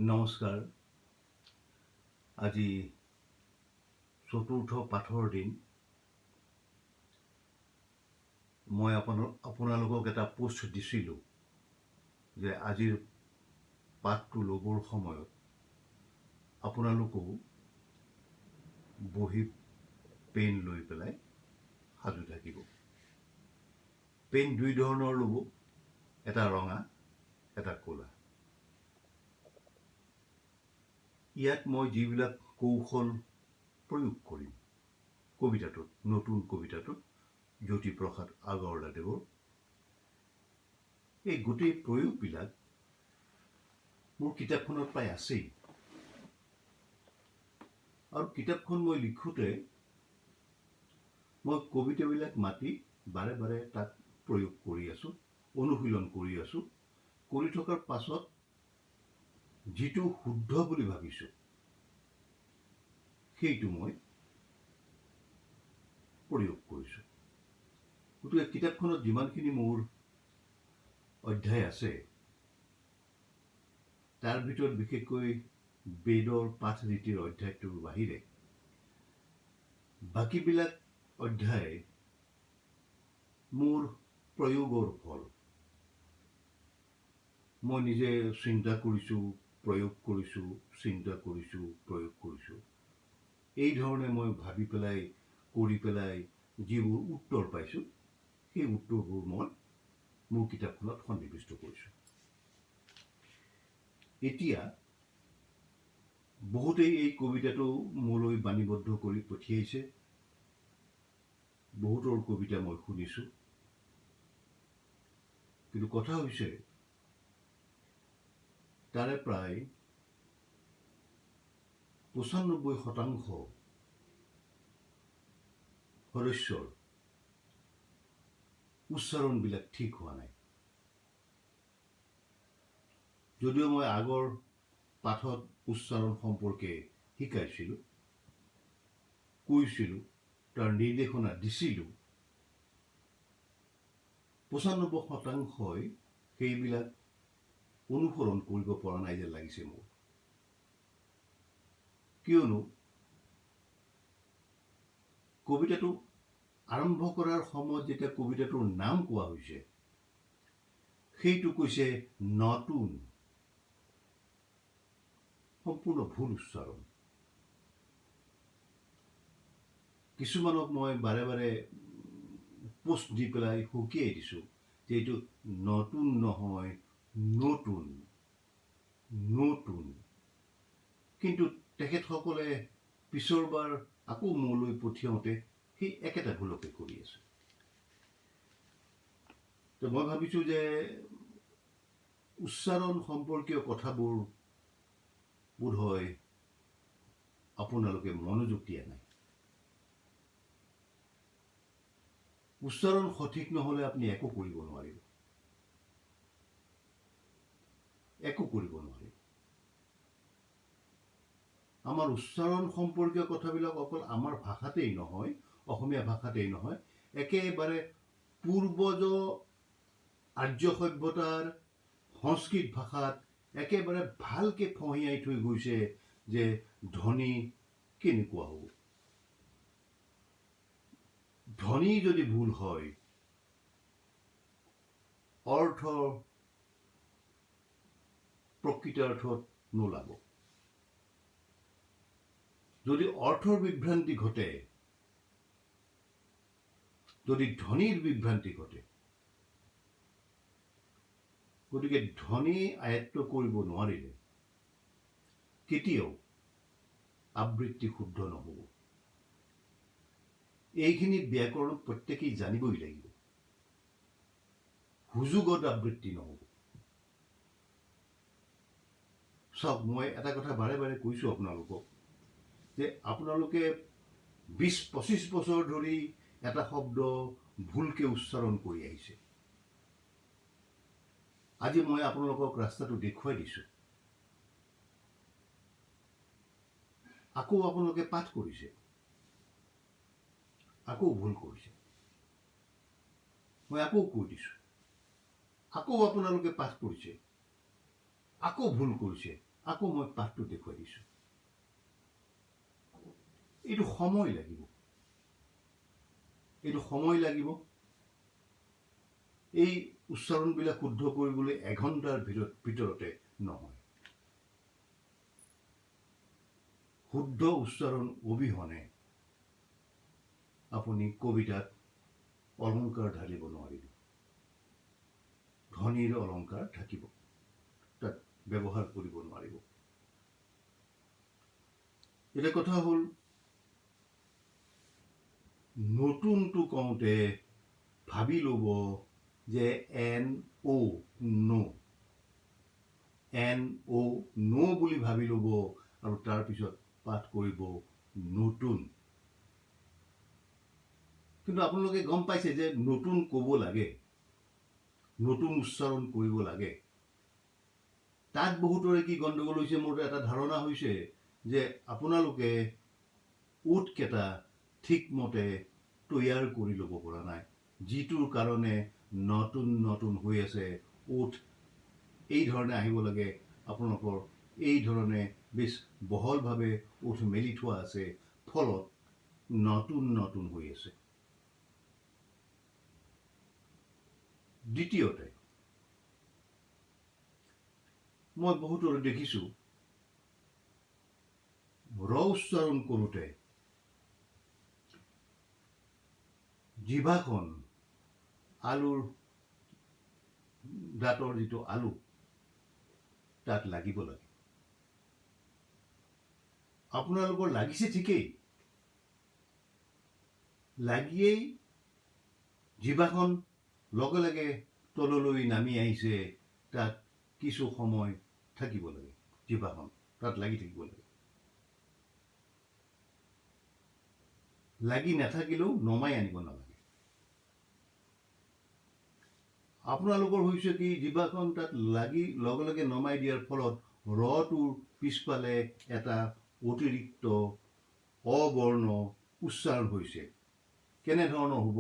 নমস্কাৰ। আজি চতুৰ্থ পাঠৰ দিন। মই আপোনালোকক এটা পোষ্ট দিছিলোঁ যে আজিৰ পাঠটো ল'বৰ সময়ত আপোনালোকেও বহী, পেন লৈ পেলাই সাজু থাকিব। পেন দুই ধৰণৰ ল'ব, এটা ৰঙা, এটা ক'লা। ইয়াত মই যিবিলাক কৌশল প্ৰয়োগ কৰিম কবিতাটোত, নতুন কবিতাটোত, জ্যোতিপ্ৰসাদ আগৰৱালাদেৱৰ এই গোটেই প্ৰয়োগবিলাক মোৰ কিতাপখনত প্ৰায় আছেই। আৰু কিতাপখন মই লিখোঁতে মই কবিতাবিলাক মাতি বাৰে বাৰে তাক প্ৰয়োগ কৰি আছোঁ, অনুশীলন কৰি আছোঁ। কৰি থকাৰ পাছত যিটো শুদ্ধ বুলি ভাবিছোঁ, সেইটো মই প্ৰয়োগ কৰিছোঁ। গতিকে কিতাপখনত যিমানখিনি মোৰ অধ্যায় আছে, তাৰ ভিতৰত বিশেষকৈ বেদৰ পাঠ ৰীতিৰ অধ্যায়টোৰ বাহিৰে বাকীবিলাক অধ্যায় মোৰ প্ৰয়োগৰ ফল। মই নিজে চিন্তা কৰিছোঁ, প্ৰয়োগ কৰিছোঁ, চিন্তা কৰিছোঁ, প্ৰয়োগ কৰিছোঁ। এই ধৰণে মই ভাবি পেলাই, কৰি পেলাই যিবোৰ উত্তৰ পাইছোঁ, সেই উত্তৰবোৰ মই মোৰ কিতাপখনত সন্নিৱিষ্ট কৰিছোঁ। এতিয়া বহুতেই এই কবিতাটো মোলৈ বাণীবদ্ধ কৰি পঠিয়াইছে। বহুতৰ কবিতা মই শুনিছোঁ। কিন্তু কথা হৈছে, তাৰে প্ৰায় 95% সদস্যৰ উচ্চাৰণবিলাক ঠিক হোৱা নাই। যদিও মই আগৰ পাঠত উচ্চাৰণ সম্পৰ্কে শিকাইছিলোঁ, কৈছিলোঁ, তাৰ নিৰ্দেশনা দিছিলোঁ, 95%ই সেইবিলাক অনুসৰণ কৰিব পৰা নাই যেন লাগিছে মোৰ। কিয়নো কবিতাটো আৰম্ভ কৰাৰ সময়ত যেতিয়া কবিতাটোৰ নাম কোৱা হৈছে, সেইটো কৈছে নতুন, সম্পূৰ্ণ ভুল উচ্চাৰণ। কিছুমানক মই বাৰে বাৰে পোষ্ট দি পেলাই সকীয়াই দিছোঁ যে এইটো নতুন নহয়, নতুন, নতুন। কিন্তু তেখেতসকলে পিছৰবাৰ আকৌ মোলৈ পঠিয়াওঁতে সেই একেটা ভুলকে কৰি আছে। তো মই ভাবিছোঁ যে উচ্চাৰণ সম্পৰ্কীয় কথাবোৰ বোধহয় আপোনালোকে মনোযোগ দিয়া নাই। উচ্চাৰণ সঠিক নহ'লে আপুনি একো কৰিব নোৱাৰিব, একো কৰিব নোৱাৰিব। আমাৰ উচ্চাৰণ সম্পৰ্কীয় কথাবিলাক অকল আমাৰ ভাষাতেই নহয়, অসমীয়া ভাষাতেই নহয়, একেবাৰে পূৰ্বজ আৰ্য সভ্যতাৰ সংস্কৃত ভাষাত একেবাৰে ভালকৈ ফঁহিয়াই থৈ গৈছে যে ধ্বনি কেনেকুৱা হ'ব। ধ্বনি যদি ভুল হয়, অৰ্থ প্ৰকৃতাৰ্থত নোলাব। যদি অৰ্থৰ বিভ্ৰান্তি ঘটে, যদি ধ্বনিৰ বিভ্ৰান্তি ঘটে, গতিকে ধ্বনি আয়ত্ব কৰিব নোৱাৰিলে কেতিয়াও আবৃত্তি শুদ্ধ নহ'ব। এইখিনি ব্যাকৰণ প্ৰত্যেকেই জানিবই লাগিব। সুযোগত আবৃত্তি নহ'ব। চাওক, মই এটা কথা বাৰে বাৰে কৈছোঁ আপোনালোকক যে আপোনালোকে 20-25 বছৰ ধৰি এটা শব্দ ভুলকৈ উচ্চাৰণ কৰি আহিছে। আজি মই আপোনালোকক ৰাস্তাটো দেখুৱাই দিছোঁ। আকৌ আপোনালোকে পাঠ কৰিছে, আকৌ ভুল কৰিছে। মই আকৌ কৈ দিছোঁ, আকৌ আপোনালোকে পাঠ কৰিছে, আকৌ ভুল কৰিছে। আকৌ মই পাঠটো দেখুৱাই দিছোঁ। এইটো সময় লাগিব, এইটো সময় লাগিব। এই উচ্চাৰণবিলাক শুদ্ধ কৰিবলৈ এঘণ্টাৰ ভিতৰতে নহয়। শুদ্ধ উচ্চাৰণ অবিহনে আপুনি কবিতাত অলংকাৰ ঢালিব নোৱাৰিব। ধ্বনিৰ অলংকাৰ থাকিব, তাত ব্যৱহাৰ কৰিব নোৱাৰিব। এতিয়া কথা হ'ল, নতুনটো কওঁতে ভাবি ল'ব যে এন অ' ন', এন অ' ন' বুলি ভাবি ল'ব আৰু তাৰপিছত পাঠ কৰিব নতুন। কিন্তু আপোনালোকে গম পাইছে যে নতুন ক'ব লাগে, নতুন উচ্চাৰণ কৰিব লাগে। তাত বহুতৰে কি গণ্ডগোল হৈছে, মোৰ এটা ধাৰণা হৈছে যে আপোনালোকে ওঁঠকেইটা ঠিকমতে তৈয়াৰ কৰি ল'ব পৰা নাই, যিটোৰ কাৰণে নতুন নতুন হৈ আছে। ওঁঠ এই ধৰণে আহিব লাগে, আপোনালোকৰ এই ধৰণে বেছ বহলভাৱে ওঁঠ মেলি থোৱা আছে, ফলত নতুন নতুন হৈ আছে। দ্বিতীয়তে, মই বহুতৰে দেখিছোঁ ৰ উচ্চাৰণ কৰোঁতে জিভাখন আলুৰ দাঁতৰ যিটো আলু তাত লাগিব লাগে। আপোনালোকৰ লাগিছে ঠিকেই, লাগিয়েই জিভাখন লগে লগে তললৈ নামি আহিছে। তাত কিছু সময় থাকিব লাগে, জিভাখন তাত লাগি থাকিব লাগে। লাগি নাথাকিলেও নমাই আনিব নালাগে। আপোনালোকৰ হৈছে কি, জিভাখন তাত লাগি লগে লগে নমাই দিয়াৰ ফলত ৰটোৰ পিছফালে এটা অতিৰিক্ত অবৰ্ণ উচ্চাৰণ হৈছে। কেনেধৰণৰ হ'ব?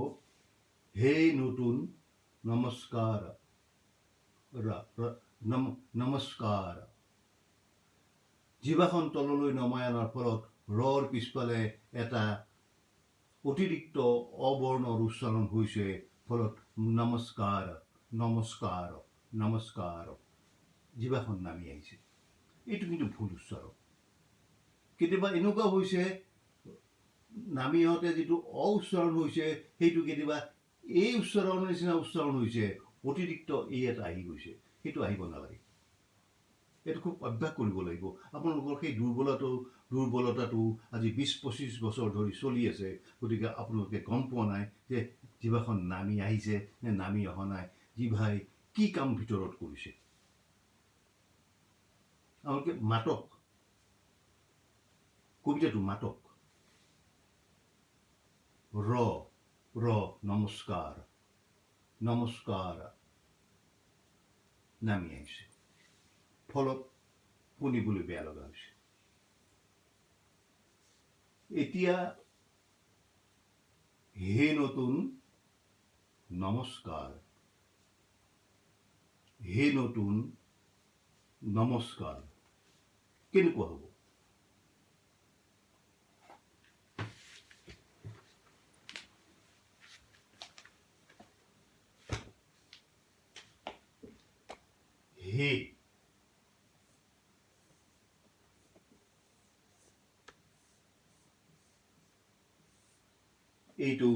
হে নতুন নমস্কাৰ, নমস্কাৰ। জিভাখন তললৈ নমাই অনাৰ ফলত ৰৰ পিছফালে এটা অতিৰিক্ত অবৰ্ণৰ উচ্চাৰণ হৈছে, ফলত নমস্কাৰ, নমস্কাৰ, নমস্কাৰ, জিভাখন নামি আহিছে। এইটো কিন্তু ভুল উচ্চাৰণ। কেতিয়াবা এনেকুৱা হৈছে, নামি আহোঁতে যিটো অ উচ্চাৰণ হৈছে, সেইটো কেতিয়াবা এই উচ্চাৰণৰ নিচিনা উচ্চাৰণ হৈছে, অতিৰিক্ত এই এটা আহি গৈছে, সেইটো আহিব নালাগে। এইটো খুব অভ্যাস কৰিব লাগিব। আপোনালোকৰ সেই দুৰ্বলতাটো আজি 20-25 বছৰ ধৰি চলি আছে, গতিকে আপোনালোকে গম পোৱা নাই যে জিভাখন নামি আহিছে নে নামি অহা নাই, জিভাই কি কাম ভিতৰত কৰিছে। আপোনালোকে মাতক, কবিতাটো মাতক। ৰ ৰ নমস্কাৰ, নমস্কাৰ, নামি আহিছে, ফলত শুনিবলৈ বেয়া লগা হৈছে। এতিয়া হে নতুন নমস্কাৰ, হে নতুন নমস্কাৰ কেনেকুৱা হ'ব? হে এইটো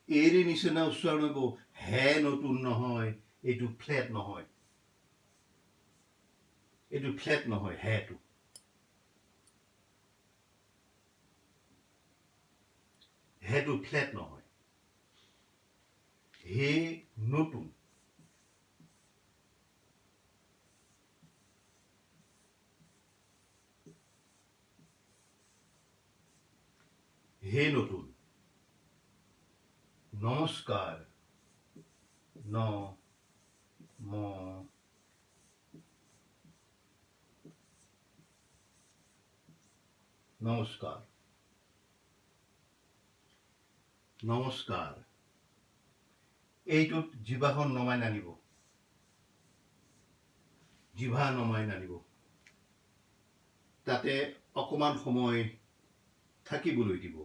এৰে নিচিনা উচ্চাৰণ হ'ব, হে নতুন নহয়, এইটো ফ্লেট নহয়, এইটো ফ্লেট নহয়, হেটো হেটো ফ্লেট নহয়। হে নতুন, হে নতুন নমস্কাৰ, ন ম নমস্কাৰ, নমস্কাৰ। এইটোত জিভাখন নমাই নানিব, জিভা নমাই নানিব, তাতে অকণমান সময় থাকিবলৈ দিব।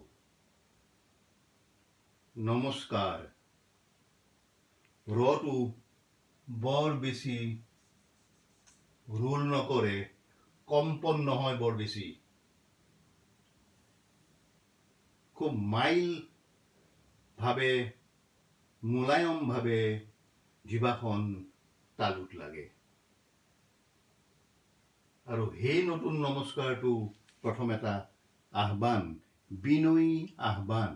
নমস্কাৰ ৰটো বৰ বেছি ৰোল নকৰে, কম্পন নহয় বৰ বেছি, খুব মাইল্ডভাৱে, মোলায়মভাৱে জিভাখন তালুত লাগে। আৰু সেই নতুন নমস্কাৰটো প্ৰথম এটা আহ্বান, বিনয়ী আহ্বান।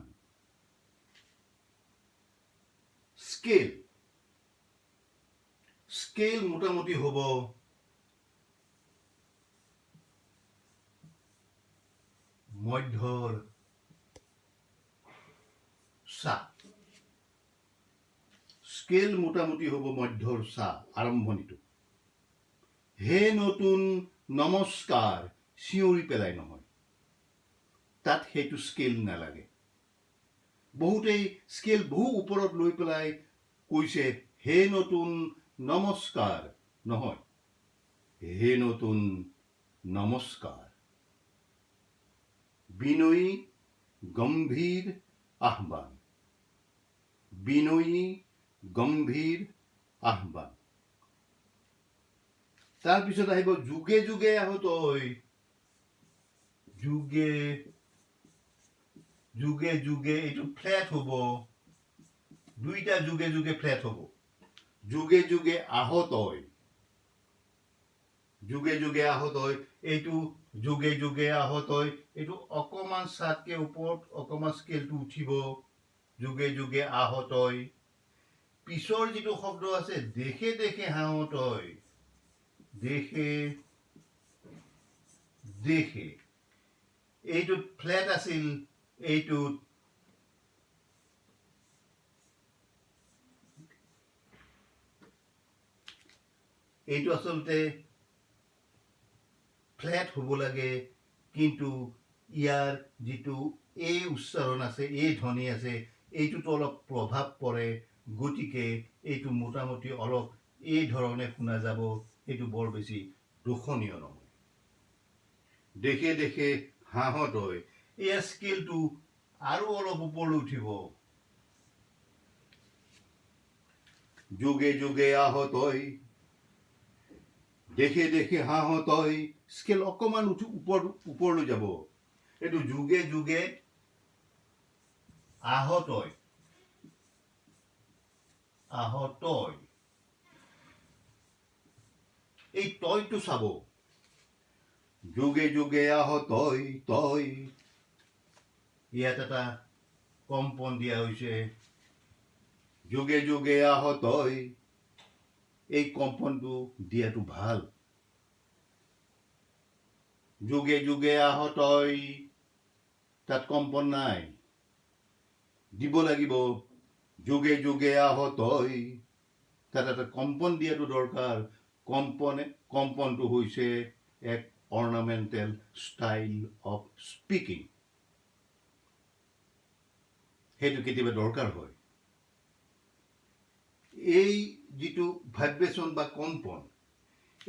স্কেল, স্কেল মোটামুটি হ'ব মধ্যৰ সা। স্কেল মোটামুটি হ'ব মধ্যৰ সা আৰম্ভণিটো। হে নতুন নমস্কাৰ চিঞৰি পেলাই নহয়, তাত সেইটো স্কেল নালাগে। বহুতেই স্কেল বহু ওপৰত লৈ পেলাই কৈছে হে নতুন নমস্কাৰ, নহয়, হে নতুন নমস্কাৰ। বিনয়ী গম্ভীৰ আহ্বান, বিনয়ী গম্ভীৰ আহ্বান। তাৰপিছত আহিব যুগে যুগে আহো তই, যুগে যুগে যুগে, এইটো ফ্লেট হ'ব, দুইটা যুগে যুগে ফ্লেট হ'ব। যুগে যুগে আহ তই, যুগে যুগে আহ তই, এইটো যুগে যুগে আহ তই, এইটো অকণমান চাতকে ওপৰত অকণমান স্কেলটো উঠিব, যুগে যুগে আহ তই। পিছৰ যিটো শব্দ আছে দেশে দেশে হাঁহ তই, দেশে দেশে, এইটোত ফ্লেট আছিল, এইটোত এইটো আচলতে ফ্লেট হ'ব লাগে, কিন্তু ইয়াৰ যিটো এই উচ্চাৰণ আছে, এই ধ্বনি আছে, এইটোতো অলপ প্ৰভাৱ পৰে, গতিকে এইটো মোটামুটি অলপ এই ধৰণে শুনা যাব, সেইটো বৰ বেছি দোষণীয় নহয়। দেশে দেশে হাঁহত হয়, এই স্কেলটো আৰু অলপ ওপৰলৈ উঠিব। যুগে যুগে আহত হয়, দেশে দেশে হাঁহত হয়, স্কেল অকণমান উঠি ওপৰলৈ যাব। এইটো যুগে যুগে আহত হয়, আহতয়, এই তয়টো চাব, যুগে যুগে আহতয় তয়, ইয়াত এটা কম্পন দিয়া হৈছে, যুগে যুগে আহতয়, এই কম্পনটো দিয়াটো ভাল। যুগে যুগে আহতয়, তাত কম্পন নাই, দিব লাগিব। যুগে যুগে আহতয়, তাত এটা কম্পন দিয়াটো দৰকাৰ। কম্পনটো হৈছে এক অৰ্নামেণ্টেল ষ্টাইল অফ স্পীকিং, সেইটো কেতিয়াবা দৰকাৰ হয়। এই যিটো ভাইব্ৰেশ্যন বা কম্পন,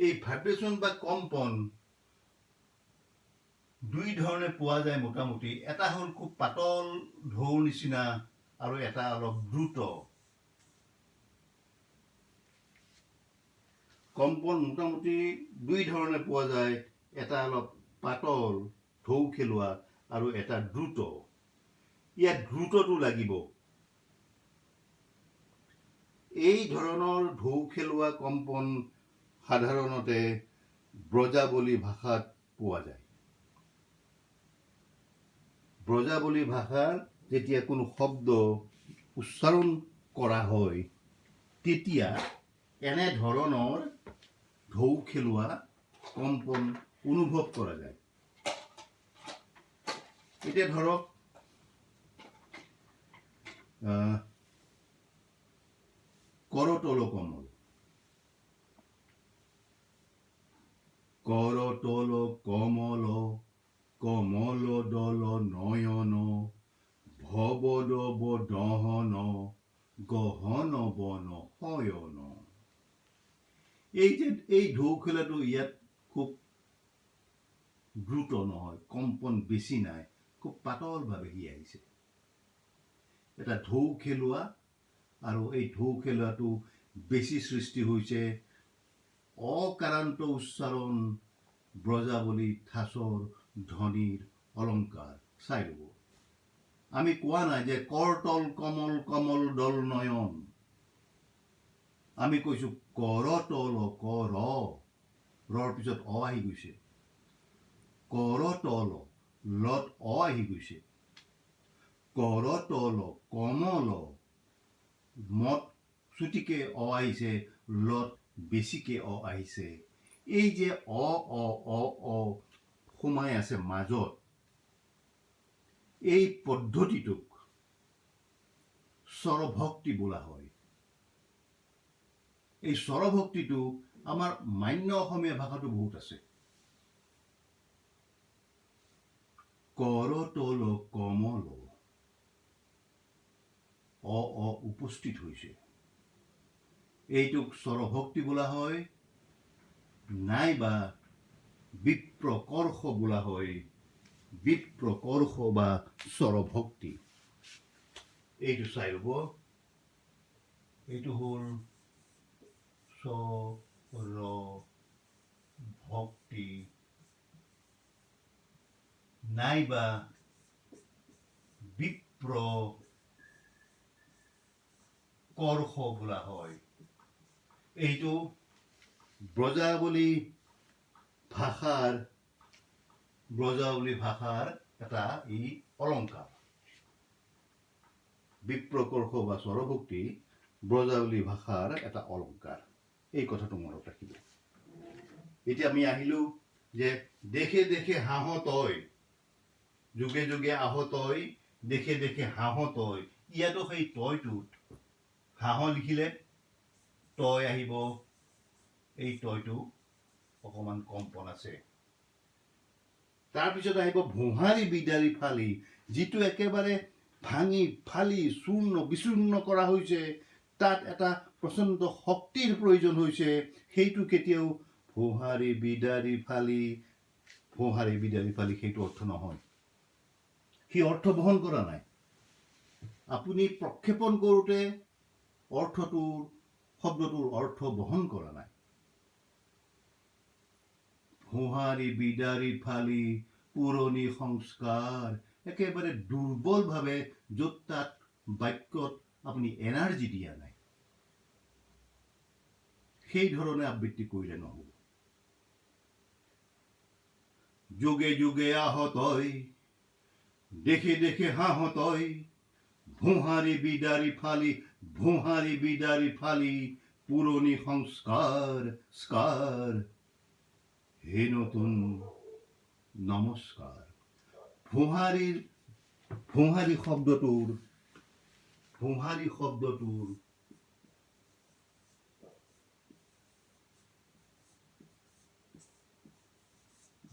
এই ভাইব্ৰেশ্যন বা কম্পন দুই ধৰণে পোৱা যায় মোটামুটি। এটা হ'ল খুব পাতল ঢৌৰ নিচিনা আৰু এটা অলপ দ্ৰুত। কম্পন মোটামুটি দুই ধৰণে পোৱা যায়, এটা অলপ পাতল ঢৌ খেলোৱা আৰু এটা দ্ৰুত। ইয়াত দ্ৰুতটো লাগিব। এই ধৰণৰ ঢৌ খেলোৱা কম্পন সাধাৰণতে ব্ৰজাৱলী ভাষাত পোৱা যায়। ব্ৰজাৱলী ভাষাৰ যেতিয়া কোনো শব্দ উচ্চাৰণ কৰা হয়, তেতিয়া এনে ধৰণৰ ঢৌ খেলোৱা কম্পন অনুভৱ কৰা যায়। এতিয়া ধৰক কৰতল কমল, কৰতল কমল কমল দল নয়ন ভৱদৱ দহন গহন বন শয়ন। এই যে এই ঢৌ খেলাটো ইয়াত খুব দ্ৰুত নহয়, কম্পন বেছি নাই, খুব পাতলভাৱে সি আহিছে। এটা ঢৌ খেলোৱা, আৰু এই ঢৌ খেলোৱাটো বেছি সৃষ্টি হৈছে অকাৰান্ত উচ্চাৰণ, ব্ৰজাৱলী ঠাঁচৰ ধ্বনিৰ অলংকাৰ। চাই ল'ব, আমি কোৱা নাই যে কৰতল কমল কমল দল নয়ন, আমি কৈছোঁ কৰতল, কৰ ৰৰ পিছত অ আহি গৈছে, কৰতল লত অ আহি গৈছে, কৰতল কমল মত চুটিকে অ আহিছে, লত বেছিকে অ আহিছে। এই যে অ অ অ অ সোমাই আছে মাজত, এই পদ্ধতিটোক স্বৰভক্তি বোলা হয়। এই স্বৰভক্তিটো আমাৰ মান্য অসমীয়া ভাষাটো বহুত আছে। কৰতল কমল অ অ উপস্থিত হৈছে, এইটোক স্বৰভক্তি বোলা হয়, নাইবা বিপ্ৰকৰ্ষ বোলা হয়, বিপ্ৰকৰ্ষ বা স্বৰভক্তি। এইটো চাই ল'ব, এইটো হ'ল স্বৰ ভক্তি নাইবা বিপ্ৰ কৰ্ষ বোলা হয়। এইটো ব্ৰজাৱলী ভাষাৰ, ব্ৰজাৱলী ভাষাৰ এটা ই অলংকাৰ। বিপ্ৰকৰ্ষ বা স্বৰভক্তি ব্ৰজাৱলী ভাষাৰ এটা অলংকাৰ, এই কথাটো মনত ৰাখিব। এতিয়া আমি আহিলোঁ যে দেশে দেশে হাঁহ তই, যুগে যুগে আহ তই, দেশে দেশে হাঁহ তই। ইয়াতো সেই তইটোত হাঁহ লিখিলে তই আহিব, এই তইটো অকণমান কম্পন আছে। তাৰপিছত আহিব ভোহাৰি বিদাৰি ফালি, যিটো একেবাৰে ভাঙি ফালি চূৰ্ণ বিচূৰ্ণ কৰা হৈছে, তাত এটা প্ৰচণ্ড শক্তিৰ প্ৰয়োজন হৈছে। সেইটো কেতিয়াও ভোহাৰি বিদাৰি ফালি, ভোহাৰি বিদাৰি ফালি সেইটো অৰ্থ নহয়, সি অৰ্থ বহন কৰা নাই। আপুনি প্ৰক্ষেপণ কৰোঁতে অৰ্থটোৰ, শব্দটোৰ অৰ্থ বহন কৰা নাই। ভোহাৰি বিদাৰি ফালি পুৰণি সংস্কাৰ, একেবাৰে দুৰ্বলভাৱে, য'ত তাত বাক্যত আপুনি এনাৰ্জি দিয়া নাই, সেই ধৰণে আবৃত্তি কৰিলে নহ'ব। যুগে যুগে আহ তই, দেখে দেখে হাঁহ তই, ভোহাৰি বিদাৰি ফালি, ভোহাৰি বিদাৰি ফালি পুৰণি সংস্কাৰ স্কাৰ, হে নতুন নমস্কাৰ। ভোহাৰিৰ, ভোহাৰি শব্দটোৰ, ভোহাৰি শব্দটোৰ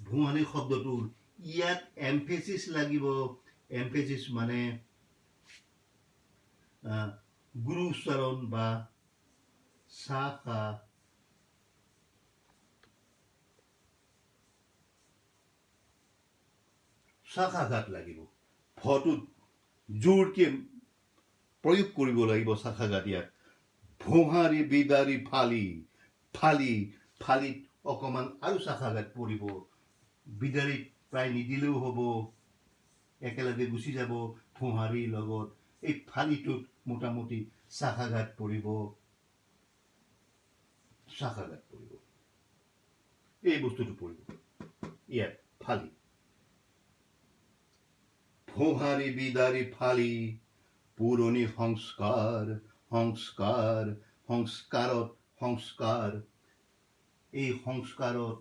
ভোহাৰি শব্দটোৰ ইয়াত এমফেচিছ লাগিব। এমফেচিছ মানে গুৰু উচ্চাৰণ বা শাখা শাখাঘাত লাগিব। ভটোত জোৰকে প্ৰয়োগ কৰিব লাগিব শাখাঘাত ইয়াত। ভোহাৰি বিদাৰি ফালি, ফালি, ফালিত অকণমান আৰু শাখাঘাত পৰিব, বিদাৰিত প্ৰায় নিদিলেও হ'ব, একেলগে গুচি যাব ভোহাৰিৰ লগত। এই ফালিটোত মোটামুটি শাখাঘাত পৰিব, শাখাঘাত পৰিব, এই বস্তুটো পৰিব ইয়াত ফালি। ভোহাৰি বিদাৰি ফালি পুৰণি সংস্কাৰ, সংস্কাৰ, সংস্কাৰত, সংস্কাৰ, এই সংস্কাৰত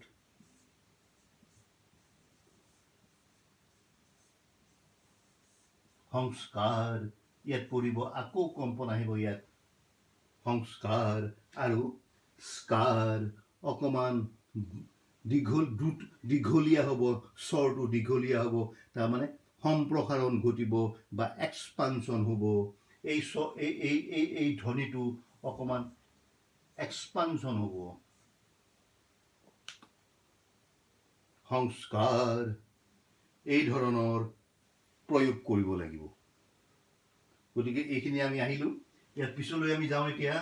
সংস্কাৰ ইয়াত পৰিব, আকৌ কম্পন আহিব ইয়াত সংস্কাৰ আৰু স্কাৰ অকণমান দীঘল, দ্ৰুত দীঘলীয়া হ'ব, স্বৰটো দীঘলীয়া হ'ব, তাৰমানে সম্প্ৰসাৰণ ঘটিব বা এক্সপানশ্যন হ'ব। এই এই এই এই এই ধ্বনিটো অকণমান এক্সপানশ্যন হ'ব। সংস্কাৰ, এই ধৰণৰ প্ৰয়োগ কৰিব লাগিব। গতিকে এইখিনি আমি আহিলোঁ, ইয়াৰ পিছলৈ আমি যাওঁ এতিয়া।